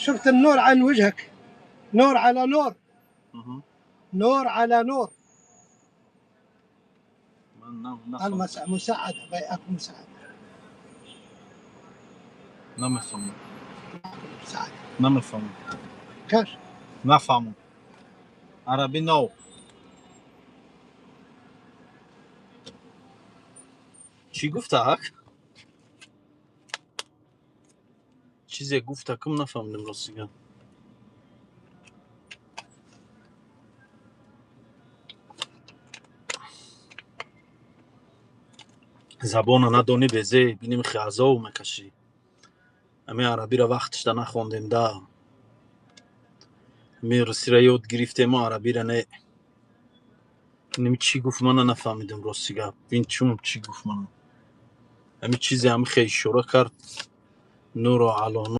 شفت النور عن وجهك، نور على نور. Мгм. نور على نور. Ман нафаҳмидам. مساعدة اكو مساعدة. Намефаҳмам. مساعدة. Намефаҳмам. كاش. Нафаҳмам. Арабӣ но. Чӣ гуфтак? Чизе гуфтакум, нафаҳмидем, ростига. Забона надонӣ, безе бинем, хе азоб мекашӣ. Ами арабиро вақташда нахондем да. Ами русиро ёд гирифтему арабиро не. Ними чӣ гуфт, мана нафаҳмидем, рости гап. Ин чун чӣ гуфт мана? Ами чизе ами хе ишора кард. Нуро ало.